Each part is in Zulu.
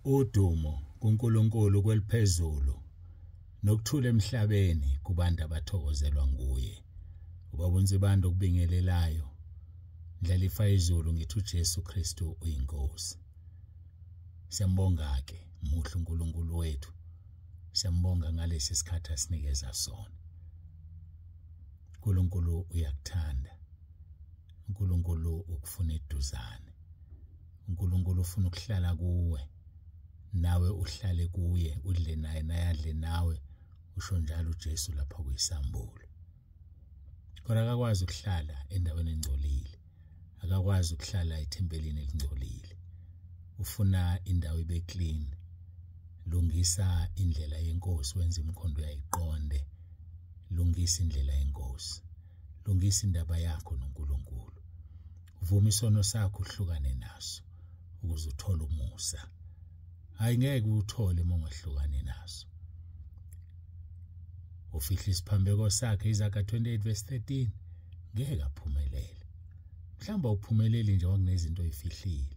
Udumo kuNkulunkulu kweliphezulu nokuthula emhlabeni kubantu abathokozelwa nguye. Ubaba uNsibande okubingelelayo, ndlalifa izulu, ngithi uJesu Kristu uyinkosi. Siyambonga ke muhle uNkulunkulu wethu, siyambonga ngalesi sikhathi asinikeza sona. uNkulunkulu uyakuthanda, uNkulunkulu ukufuna eduzane, uNkulunkulu ufuna ukuhlala kuwe, nawe uhlale kuye, udle naye, naye adle nawe, usho njalo uJesu lapha kuyisambulo. Kodwa akakwazi ukuhlala endaweni engcolile, akakwazi ukuhlala ethempelini elingcolile. Ufuna indawo ibe clean. Lungisa indlela yenkosi, wenze imikhondo yayiqonde. Lungisa indlela yenkosi, lungisa indaba yakho noNkulunkulu. Vuma isono sakho, uhlukane naso ukuze uthole umusa. Hayi, ngeke uthole uma ungahlukani naso. Ufihla isiphambeko sakhe, Izaga 28 verse 13, ngeke aphumelele. Mhlawumbe awuphumeleli nje ngokunezinto oyifihlile.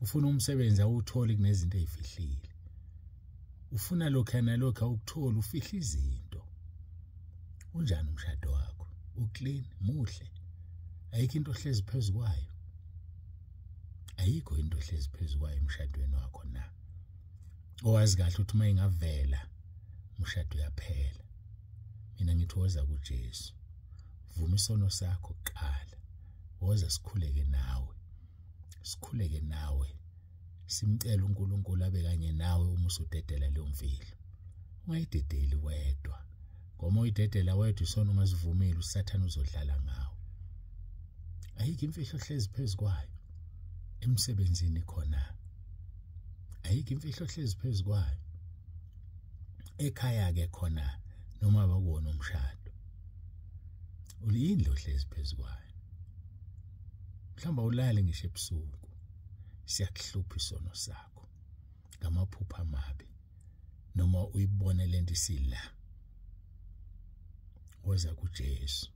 Ufuna umsebenzi, awutholi, kunezinto ezifihlile. Ufuna lokho nalokho, awukutholi, ufihla izinto. Unjani umshado wakho? Uclean, muhle? Ayikho into ohlezi phezu kwayo? Ayikho into ohlezi phezu kwayo emshadweni wakho na? Owazi kahle ukuthi uma ingavela umshado uyaphela. Mina ngithi woza kuJesu, vuma isono sakho kuqala, woza sikhuleke nawe, sikhuleke nawe, simcela uNkulunkulu abe kanye nawe uma usudedela leyo mfihlo. Ungayidedeli wedwa, ngoba uyidedela wedwa isono ungasivumeli, uSathane uzodlala ngawe. Ayikho imfihlo ohlezi phezu kwayo emsebenzini khona, ayikho imfihlo ohlezi phezu kwayo ekhaya ke khona, noma bakuwona umshado, uliyini lo hlezi phezu kwayo? Mhlawumbe awulali ngisho ebusuku, siyakuhlupha isono sakho ngamaphupha amabi, noma uyibone lento isila. Woza kuJesu,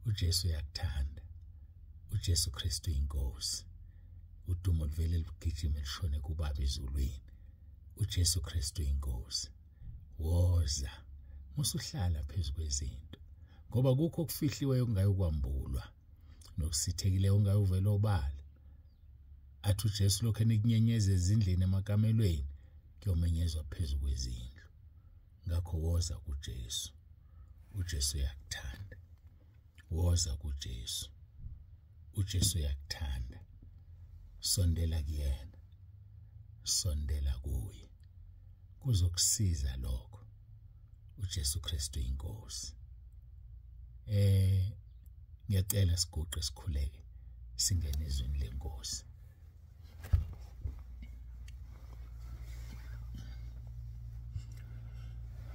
uJesu uyakuthanda, uJesu Kristu inkosi. Udumo livele ligijime lishone kuBaba ezulwini. uJesu Kristu inkosi. Woza, musuhlala phezu kwezinto, ngoba kukho okufihliweyo okungayokwambulwa, nokusithekileyo okungayovela obala. Athi uJesu, lokho enikunyenyeza ezindlini emakamelweni kuyomenyezwa phezu kwezindlu. Ngakho woza kuJesu, uJesu uyakuthanda. Woza kuJesu, uJesu uyakuthanda. Sondela kuyena, sondela kuye, kuzokusiza lokho. uJesu Kristu inkosi. Ngiyacela siguqe sikhuleke, singene ezweni lenkosi.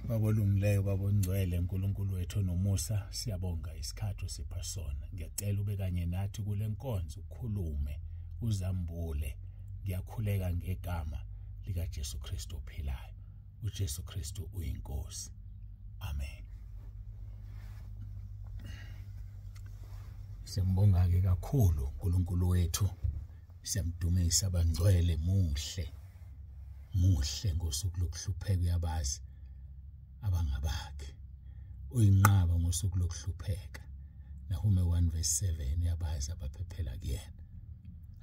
Baba olungileyo, Baba ongcwele, uNkulunkulu wethu onomusa, siyabonga isikhathi osipha sona. Ngiyacela ube kanye nathi kule nkonzo, ukhulume, uzambule. Ngiyakhuleka ngegama likaJesu Kristu ophilayo. uJesu Kristu uyinkosi. Amen. Siyambonga ke kakhulu uNkulunkulu wethu, siyamdumisa abangcwele. Muhle, muhle ngosuku lokuhlupheka, uyabazi abangabakhe. Uyinqaba ngosuku lokuhlupheka. Nahume 1 verse 7, uyabazi abaphephela kuyena.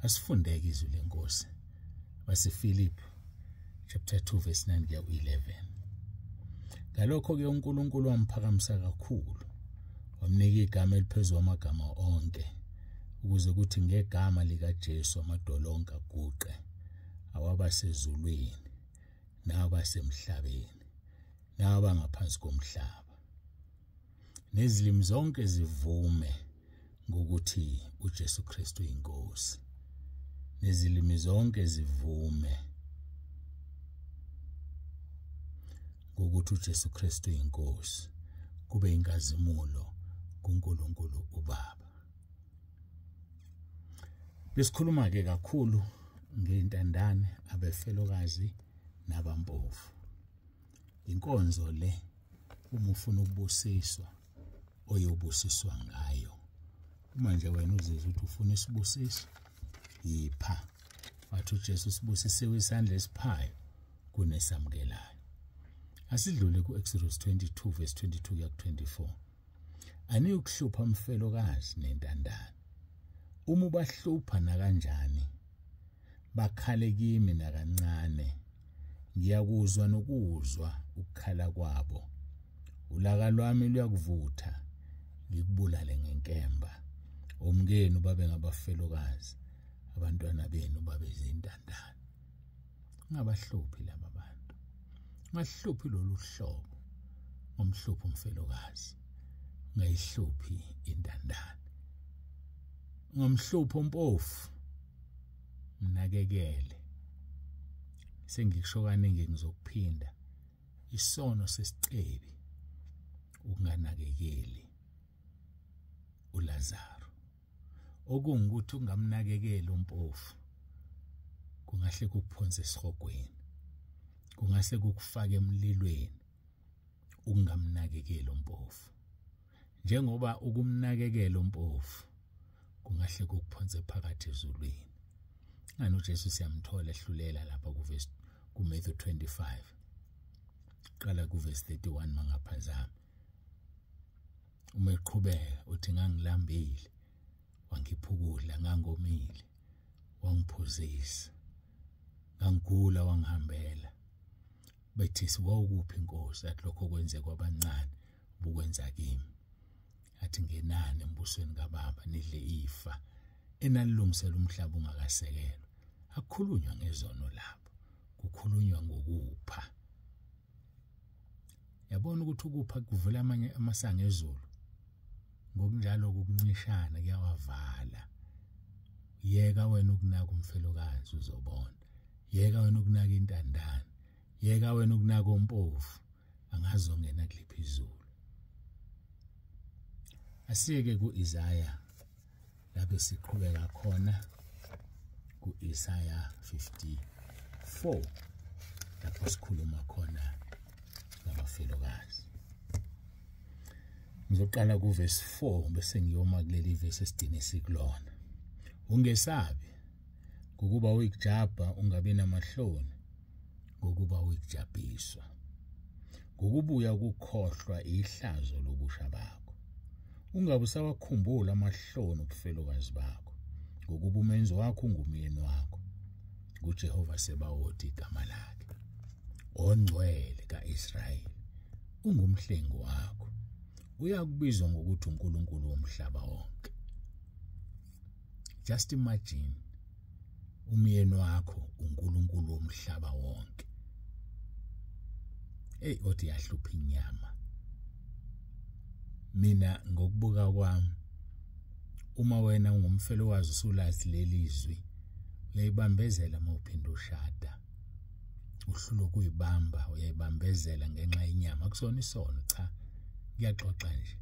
Asifundeke izwi lenkosi. WaseFilipi chapter 2 verse 9 kuya ku-11. Ngalokho-ke uNkulunkulu wamphakamisa kakhulu, wamnika igama eliphezu kwamagama onke, ukuze kuthi ngegama likaJesu amadolo onke aguqe, awabasezulwini nabasemhlabeni nabangaphansi komhlaba, nezilimi zonke zivume ngokuthi uJesu Kristu uyinkosi. Nezilimi zonke zivume ngokuthi uJesu Kristu uyinkosi, kube inkazimulo kuNkulunkulu uBaba. Besikhuluma ke kakhulu ngentandane, abefelokazi nabampofu. Inkonzo le uma ufuna ukubusiswa oyobusiswa ngayo. Uma nje wena uzizwa ukuthi ufuna isibusiso, yipha. Wathi uJesu sibusisiwe isandla esiphayo kunesamukelayo. Asidlule ku-Exodus 22 verse 22 kuya ku-24. Aniyukuhlupha umfelokazi nentandane. Uma ubahlupha nakanjani, bakhale kimi nakancane, ngiyakuzwa nokuzwa ukukhala kwabo. Ulaka lwami luyakuvutha, ngikubulale ngenkemba. Omkenu babe ngabafelokazi, abantwana benu babe zintandane. Ungabahluphi laba bantu, ungahluphi lolu hlobo, ngomhluphi umfelokazi, ungayihluphi intandane, ungamhluphi umpofu, mnakekele. Sengikusho kaningi, ngizokuphinda, isono sesicebi ukunganakekeli uLazaro. Okungukuthi ungamnakekeli umpofu kungahle kukuphonse esihogweni, kungase kukufake emlilweni ukungamnakekeli umpofu, njengoba ukumnakekela umpofu kungahle kukuphonse phakathi ezulwini. Ngani uJesu siyamthola ehlulela lapha kuverse kuMatthew 25, qala kuverse 31 mangaphazami. Uma eqhubeka uthi ngangilambile wangipha ukudla, ngangomile wangiphuzisa, ngangigula wangihambela. Bethi siwawukuphi inkosi? Athi lokho kwenze kwabancane ubukwenza kimi. Athi ngenani embusweni kaBaba nidle ifa enalilungisela umhlaba ungakasekelwa. Akukhulunywa ngezono lapho, kukhulunywa ngokupha. Yabona ukuthi ukupha kuvula amanye amasango ezulu, ngokunjalo ukuncishana kuyawavala. Yeka wena ukunaka umfelokazi uzobona, yeka wena ukunaka intandane, yeka wena ukunaka ompofu, angazongena kuliphi izulu. Asiyeke ku-Isaya lapho siqhubeka khona ku-Isaya 54 lapho sikhuluma khona ngabafelokazi. Ngizoqala kuverse 4 bese ngiyoma kuleli verse esigcine sikulona. Ungesabi ngokuba uyikujabha, ungabi namahloni ngokuba uyikujabhiswa, ngokubuya ukukhohlwa ihlazo lobusha bakho. Ungabe usawakhumbula amahloni obufelokazi bakho, ngokuba umenzi wakho ungumyeni wakho, nguJehova Sebawoti igama lakhe, ongcwele kaIsrayeli ungumhlengi wakho, uyakubizwa ngokuthi uNkulunkulu womhlaba wonke. Just imagine umyeni wakho uNkulunkulu womhlaba wonke. Hey, othi yahlupha inyama. Mina ngokubuka kwami, uma wena ungumfelokazi usulazi leli zwi, uyayibambezela uma uphinda ushada. Uhlulwa ukuyibamba, uyayibambezela ngenxa yenyama. Akusona isono, cha, ngiyaxoxa nje.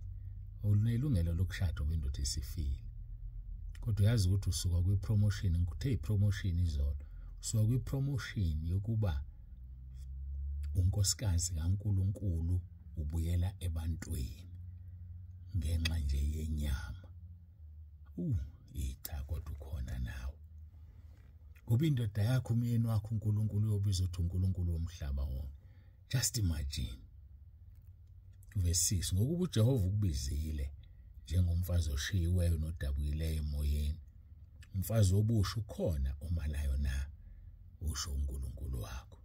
Unelungelo lokushada ngoba indoda isifile. Kodwa uyazi ukuthi usuka kwi-promotion, ngikuthe i-promotion izolo, usuka kwi-promotion yokuba unkosikazi kaNkulunkulu ubuyela ebantwini ngenxa nje yenyama. Cha, kodwa ukhona nawe. Ngoba indoda yakho, umyeni wakho, uNkulunkulu uyobiza uthi uNkulunkulu womhlaba wonke. Just imagine. Verse 6, ngokuba uJehova ukubizile njengomfazi oshiyiweyo nodabukileyo emoyeni, umfazi obusha ukhona omalayo na, usho uNkulunkulu wakho.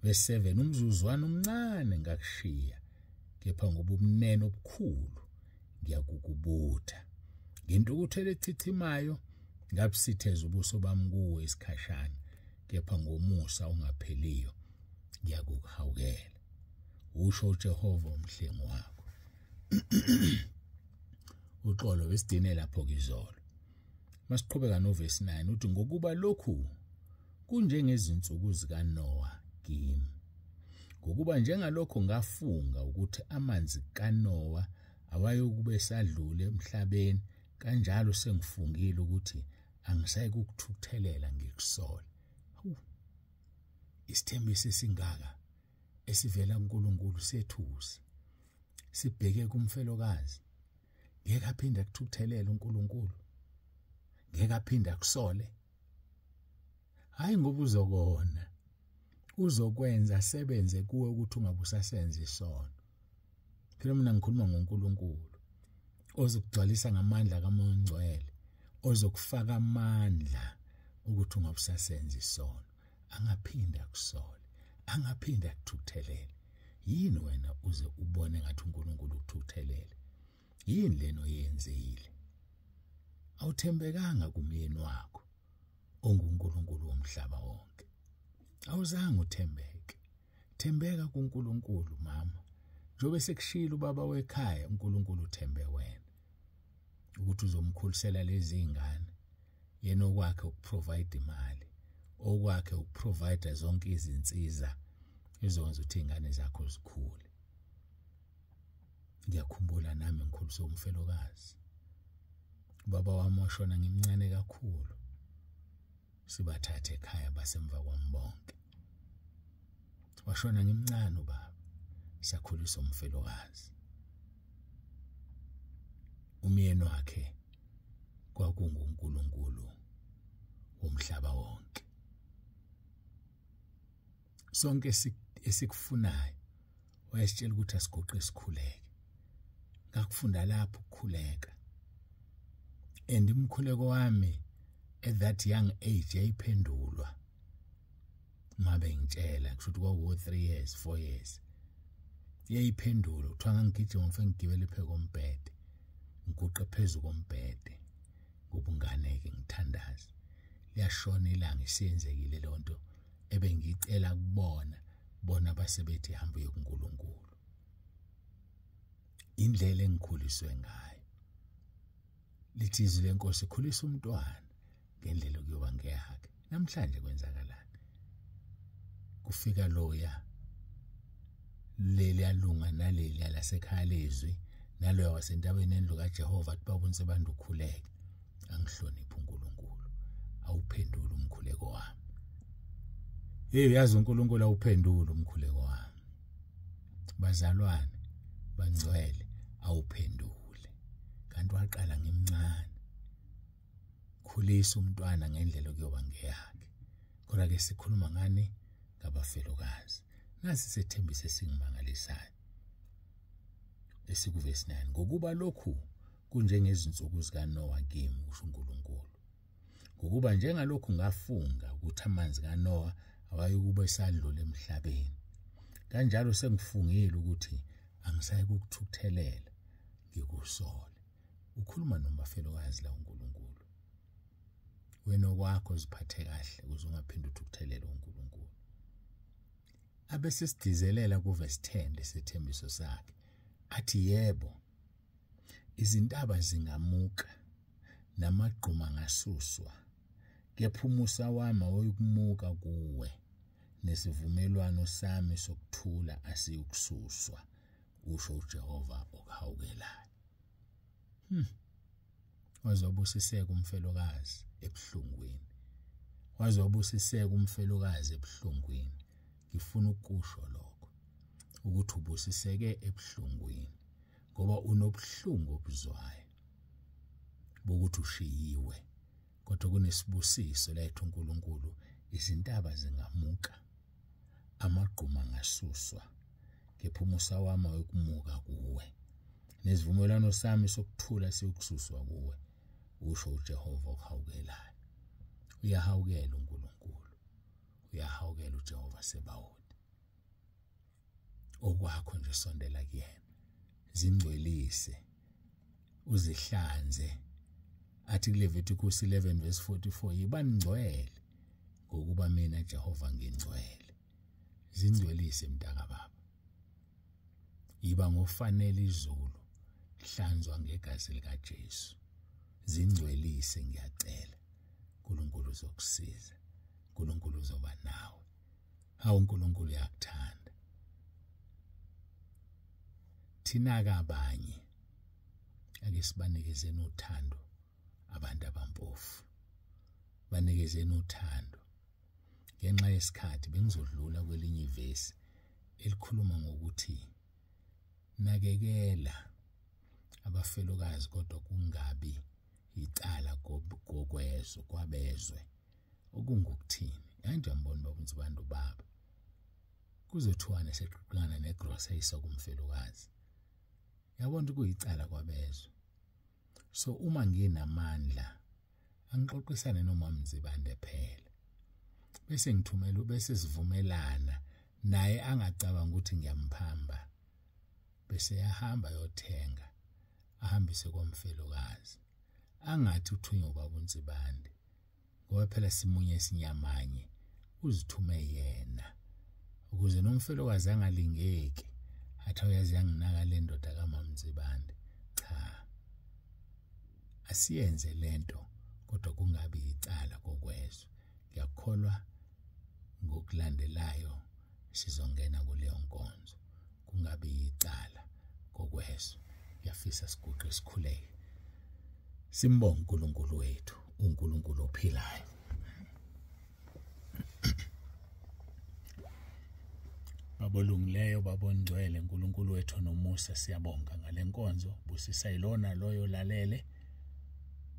Verse 7, umzuzwana omncane ngakushiya, kepha ngobumnene obukhulu ngiyakukubutha. Ngentukuthelo echichimayo ngabusitheza ubuso bami kuwe isikhashana, kepha ngomusa ongapheliyo ngiyakukuhawukela, usho uJehova umhlengi wakho. Uxolo besidine lapho kizolo. Masiqhubeka noverse 9 uthi ngokuba lokhu kunjengezinsuku zikaNoah kimi, ngokuba njengalokho ngafunga ukuthi amanzi kaNoah awayokube sadlule emhlabeni, kanjalo sengifungile ukuthi angisayi kukuthukuthelela ngikusole. Isithembiso esingaka esivela kuNkulunkulu sethusa. Sibheke kumfelokazi, ngeke aphinde akuthukuthelele uNkulunkulu, ngeke aphinde akusole. Hayi ngoba uzokona, uzokwenza asebenze kuwe ukuthi ungabe usasenza isono. Phela mina ngikhuluma ngoNkulunkulu ozokugcwalisa ngamandla kaMoya oNgcwele, ozokufaka amandla ukuthi ungabe usasenza isono, angaphinde akusole, angaphinde akuthukuthelele. Yini wena uze ubone ngathi uNkulunkulu ukuthukuthelele? Yini lena oyenzile? Awuthembekanga kumyeni wakho onguNkulunkulu womhlaba wonke. Awuzange uthembeke. Thembeka kuNkulunkulu mama. Njengoba sekushilo ubaba wekhaya, uNkulunkulu uthembe wena ukuthi uzomkhulisela lezi zingane. Yena okwakhe ukuprovide imali, okwakhe ukuprovide zonke izinsiza ezokwenza ukuthi izingane zakho zikhule. Ngiyakhumbula nami ngikhuliswe umfelokazi. Ubaba wami washona ngimncane kakhulu. Sibathathe ekhaya basemva kwami bonke. Washona ngimncane ubaba, sakhuliswa umfelokazi. Umyeni wakhe kwakunguNkulunkulu womhlaba wonke. Sonke esikufunayo wayesitshela ukuthi asiguqe sikhuleke. Ngakufunda lapho ukukhuleka. And umkhuleko wami at that young age yayiphendulwa. Mabe ngitshela kusho ukuthi kwaku 3 years 4 years. Yayiphendulwa, kuthiwa ngangigijima ngifike ngigibele phezu kombhede, ngiguqe phezu kombhede ngobungane-ke ngithandaze. Liyashona ilanga, isiyenzekile leyo nto ebengiyicela kubona, bona basebethi hamba uye kuNkulunkulu. Indlela engikhuliswe ngayo. Lithi izwi lenkosi, khulisa umntwana ngendlela okuyoba ngeyakhe. Namhlanje kwenzakalani? Kufika loya leli alunga naleli lasekhaya lezwi naloya wasentabeni endlu kaJehova athi babonise abantu ukhuleke. Angihloniphe uNkulunkulu, awuphendule umkhuleko wami. Hey, uyazi uNkulunkulu awuphendule umkhuleko wami. Bazalwane bangcwele, awuphendule. Kanti waqala ngimncane. Khulisa umntwana ngendlela okuyoba ngeyakhe. Kodwa ke sikhuluma ngani? Ngabafelokazi. Nasi sethembiso esingimangalisayo esikuvesi 9, ngokuba lokhu kunjengezinsuku zikaNowa kimi, kusho uNkulunkulu. Ngokuba njengalokhu ngafunga ukuthi amanzi kaNowa awayekube esadlula emhlabeni, kanjalo sengifungile ukuthi angisayi kukuthukuthelela ngikusole. Ukhuluma nombafelokazi la uNkulunkulu. Wena okwakho ziphathe kahle ukuze ungaphinde uthukuthelele uNkulunkulu. Abese sidizelela kuvesi 10 lesethembiso sakhe, athi yebo, izintaba zingamuka namagquma angasuswa, kepha umusa wami awuyikumuka kuwe, nesivumelwano sami sokuthula asiyukususwa, usho uJehova okuhawukelayo. Wazobusiseka umfelokazi ebuhlungwini. Wazobusiseka umfelokazi ebuhlungwini. Ngifuna ukusho lokho ukuthi ubusiseke ebuhlungwini, ngoba unobuhlungu obuzwayo bokuthi ushiyiwe, kodwa kunesibusiso la ethi uNkulunkulu, izintaba zingamuka, amagquma angasuswa, kepha umusa wami awuyikumuka kuwe, nesivumelwano sami sokuthula siyokususwa kuwe, usho uJehova okuhawukelayo. Uyahawukela uNkulunkulu, uyahawukela uJehova Sebawoti. Okwakho nje sondela kuyena, zingcwelise, uzihlanze. Athi kuLevitikus 11 verse 44, yiba ngcwele ngokuba mina Jehova ngingcwele. Zingcwelise mntaka baba, yiba ngofanele izulu, hlanzwa ngegazi likaJesu. Zingcwelise, ngiyacela. uNkulunkulu uzokusiza, uNkulunkulu uzoba nawe. Hawu, uNkulunkulu uyakuthanda. Thina kabanye ake sibanikezeni uthando abantu abampofu, banikezeni uthando. Ngenxa yesikhathi bengizodlula kwelinye ivesi elikhuluma ngokuthi nakekela abafelokazi, kodwa kungabi icala kokwezwe kwabezwe. Okungukuthini? Angithi uyambona ubaba uNsibande ubaba. Kuzothiwana seqhuqana negrosa isokumfelokazi. Yabona ukuthi kuyicala kwabezwe. So uma nginamandla angixoxisane nomama Nsibande phela. Bese ngithumela bese sivumelana naye angacabanga ukuthi ngiyamphamba. Bese yahamba yothenga ahambise kwamfelokazi. Angathi uthunywa ubaba uNsibande ngoba phela simunye sinyamanye, uzithume yena ukuze nomfelokazi angalingeki athi uyazi yanginaka le ndoda kamama Nsibande. Cha, asiyenze lento kodwa kungabi icala kokwezwe. Ngiyakholwa ngokulandelayo sizongena kuleyo nkonzo, kungabi icala kokwezwe. Ngiyafisa siguqe sikhuleke, simbonge uNkulunkulu wethu, uNkulunkulu ophilayo. Babolungileyo, babongcwele, uNkulunkulu wethu nomusa, siyabonga ngalenkonzo. Busisa ilona loyo lalele.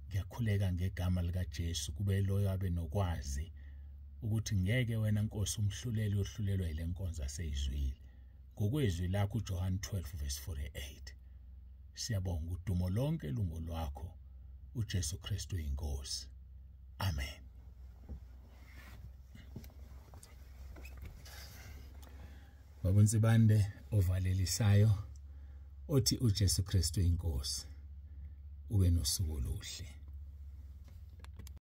Ngiyakhuleka ngegama lika Jesu kube loyo abe nokwazi ukuthi ngeke wena Nkosi umhluleli ohlulelwa ilenkonzo aseyizwile ngokwezwi lakho uJohn 12 verse 48. Siyabonga udumo lonke lungolwakho, uJesu Kristu inkosi. Amen. Baba uNsibande ovalelisayo othi uJesu Kristu inkosi, ube nosuku oluhle.